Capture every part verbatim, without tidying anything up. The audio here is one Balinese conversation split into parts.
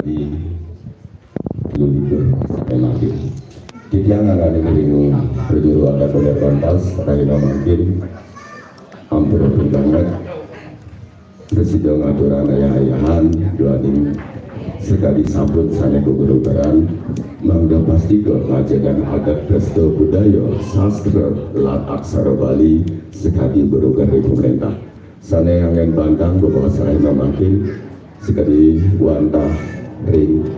Di lulikur saking mangkin. Titiang nganggani ring prajuru adat Banjar Bantas, rahina mangkin ampura pidamel prasida ngaturang ayah-ayahan, duaning sakadi sampun sané gugur-guguran, mangda pastika ngajegang adat pesta budaya, sastra, lan aksara Bali sakadi gugur ring pamréntah. Sané anggén bantang bebaos rahina mangkin, sakadi wantah ring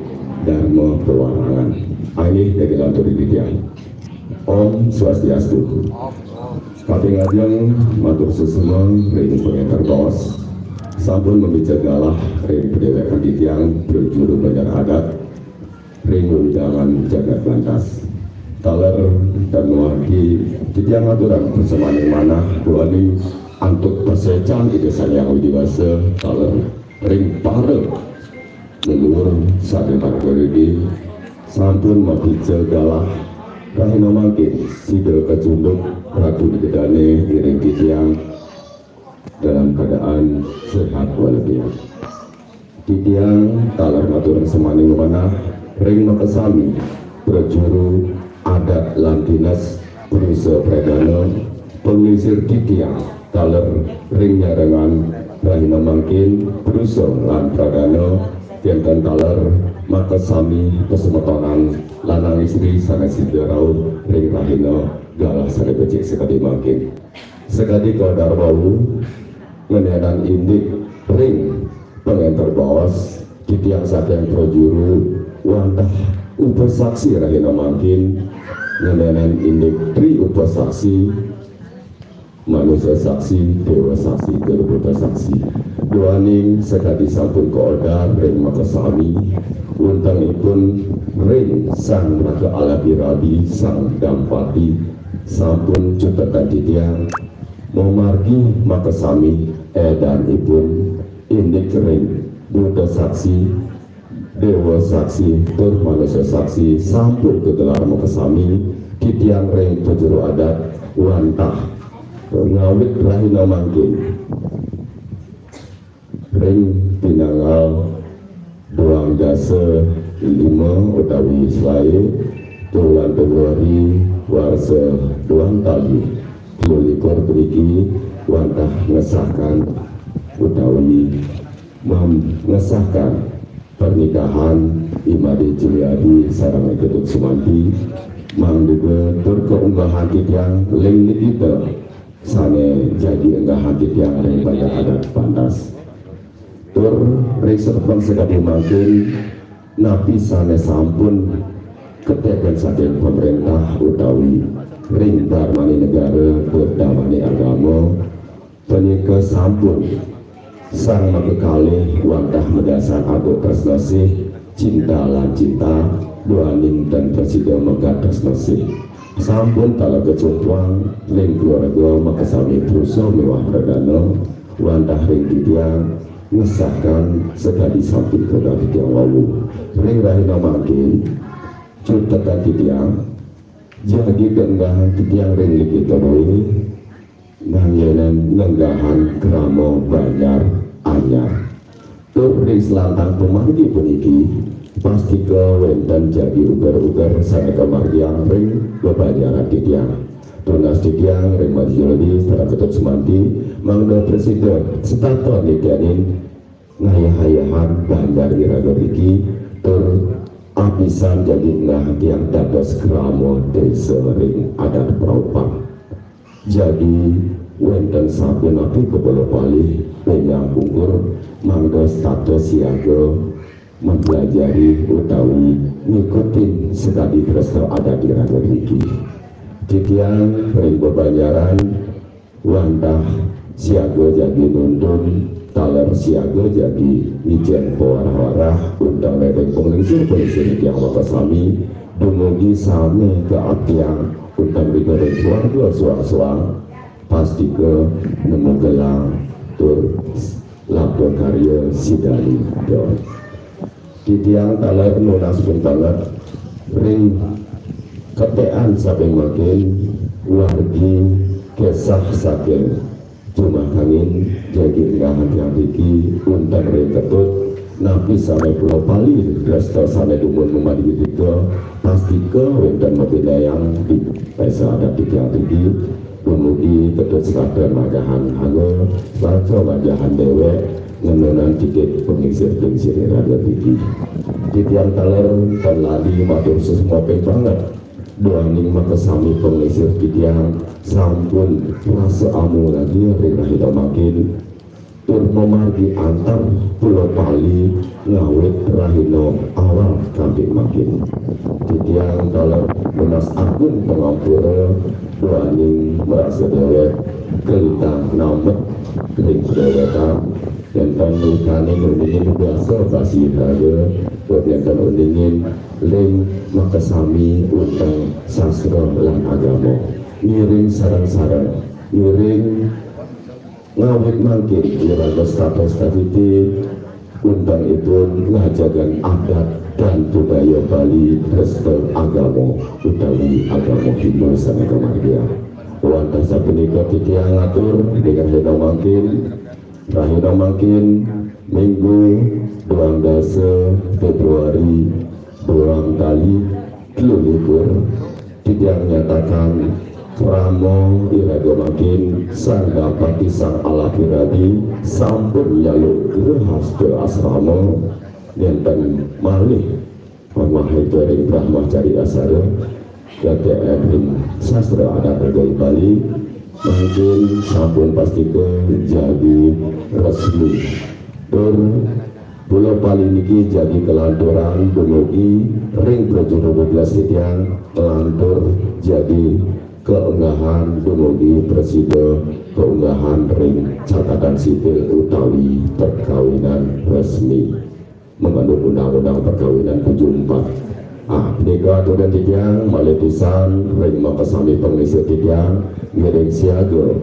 Dharma Pewarangan. Inggih, jagi lantur titiang. Om Swastiastu. Kaping ajeng matur suksma ring pangenter baos. Sampun mamica galah ring padéwékan titiang prajuru Banjar Adat ring wewidangan jagat Bantas. Taler tan mamargi titiang ngaturang pasemaning manah duaning antuk pasécan Ida Sang Hyang Widhi Wasa taler ring para leluhur sané marga gedé sampun mamica galah rahina mangkin sida kacunduk Ratu Gedané ngiring titiang dalam keadaan sehat walafiat. Titiang taler matur semaning manah ring makasami prajuru adat lan dinas, purusa pradana, panglingsir titiang taler ring nyarengan rahina mangkin, purusa lan pradana, kénten taler makasami pasemetonan lanang istri sané sida rauh ring rahina galah sané becik sakadi mangkin. Sakadi kaudar wau, ngenénan indik ring pangenter baos, titiang saking prajuru wantah upasaksi rahina mangkin, ngenénan indik tri upasaksi, manusa saksi, déwa saksi, tur buta saksi. Duaning sakadi sampun kaudar ring makasami, wéntenipun ring sang maka alabi-rabi, sang dampati, sampun cutetang titiang mamargi makasami édanipun indik ring buta saksi, déwa saksi, tur manusa saksi sampun kagelar makasami, titiang ring prajuru adat wantah ngawit rahina mangkin. Ring pinanggal duang dasa lima utawi selaé, wulan Fébruari warsa duang tali telu likur puniki wantah ngesahkan utawi mem-, ngesahkan pernikahan I Madé Juliadi sareng I Ketut Sumanti, mangda tur kaunggahang titiang ling ligita sané jagi unggahan titiang ring Banjar Adat Bantas. Tur ring semeton sakadi mangkin, napi sané sampun katekenan saking pamréntah utawi ring darmané negara tur darmané agama, punika sampun sang makakalih wantah madasar antuk tresna sih, cinta lan cinta, duaning tan prasida megat tresna sih. Sampun taler kacumpuang ring keluarga makasami purusa miwah pradana, wantah ring titiang ngesahkan sakadi sampun kaudar titiang wau. Ring rahina mangkin, cutetang titiang jagi kaunggahang titiang ring ligita duwé, nganggénin ngenggahang krama banjar anyar. Tur ring selantang pamargi puniki, pastika wénten jagi uger-uger sané kamargiang ring bebanjaran titiang. Tunas titiang ring Madé Juliadi sareng Ketut Sumanti, mangda prasida setata nityanin ngayah-ayahang banjar iraga riki, tur apisan jagi ngenggahang tiang dados krama désa ring adat praopat. Jagi wénten sapunapi kebala palih bénjang pungkur, mangda setata siaga mempelajari utawi ngikutin sakadi tresna adat iraga riki. Titiang ring bebanjaran wantah siaga jagi nuntun, taler siaga jagi ngicén pawarah-warah, unteng ring panglingsir-panglingsir titiang makasami, dumugi sané kaaptiang, unteng ring keluarga suang-suang, pastika nemu gelang tur labda karya sidaning don. Titiang taler nunas pun banget ring ketekan saking mangkin wargi kesah saking jumah kangin jagi ngenggahang tiang riki, unteng ring Ketut, Napi sami Pulau Pali, dresta sami dumun mamargi tiga, pastika wénten mabinayang di pésa adat titiang tigi, dumugi tetep sakata majahan haga, saha majahan déwék, ngenunang titip panglingsir-panglingsir iraga tigi. Titiang taler tan lali matur suksmapin banget. Duaning makasami panglingsir titiang sampun rasa amu lagi ring rahina mangkin. Tur mamargi antar Pulau Pali ngawit rahina awal kanti mangkin. Titiang taler nunas agung pangampura duaning marasa déwék kalintang namet ring déwékan, nénten wikaning uningin basa basi raga, tur nénten uningin ring makasami unteng sastra lan agama. Ngiring sareng-sareng, ngiring ngawit mangkin iraga setata setata titi, unteng ipun ngajagang adat dan budaya Bali, dresta agama utawi agama Hindu sané kamargiang. Wantah sapunika titiang ngatur ring rahina mangkin, rahina mangkin Minggu duang dasa Februari duang tali telu likur, titiang nyatakan krama iraga mangkin Sang Dapati Sang Alapiradi sampun nyaluk grahasta asrama, nénten malih pamahita ring Brahmacari Asara, K T M ring sastra adat budaya Bali, mangkin sampun pastika jagi resmi. Tur Pulau Pali niki jagi kalanturang dumugi ring prajuru dua belas titiang, lantur jagi kaenggahan dumugi prasida kaenggahan ring catatan sipil utawi perkawinan resmi. Mengandung undang-undang perkawinan tujuh empat. Ah, punika aturan titiang, malih pisan ring makasami panglingsir titiang, ngiring siaga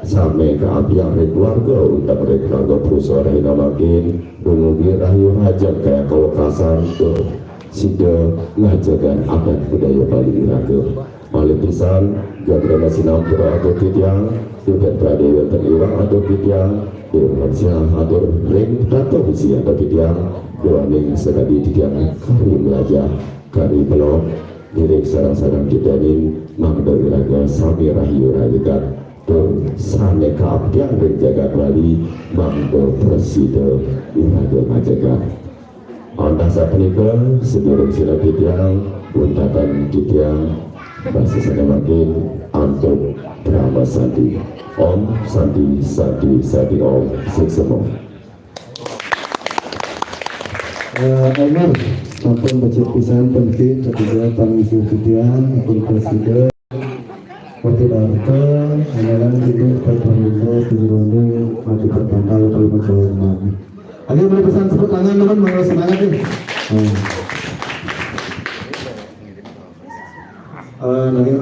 sami kaabdian ring keluarga, unteng ring keluarga pusa rahina mangkin, dumugi rahayu rahajeng kayang kawekasan tur sida ngajagang adat budaya Bali iraga. Malih pisan, gatra sinampura atur titiang, Dudet Pradé wénten iwang atur titiang, Dewan Siah atur ring tata bisi atur titiang, duaning sakadi titiang kari mlajah, kari pelog, ngiring sareng-sareng titiangin, mangda iraga sami rahayu rahayu, tur sané kaabdian ring jagat Bali, mangda prasida iraga ngajagang. Wantah sapunika, sadurung sineb titiang, pungkatan titiang, basa sané mangkin antuk parama santi. Om Santi, Santi, Santi Om. Suksma. Eh, Elmer, sampun becik pisan penting ketiga panglingsir titiang, ampun prasida. Waktu darta, anyaran tidur, perperinda, tidur, mati perpantau, kalau percaya lagi, boleh pesan tepuk tangan, teman, mau semangat nih. Hmm. Eh, nanging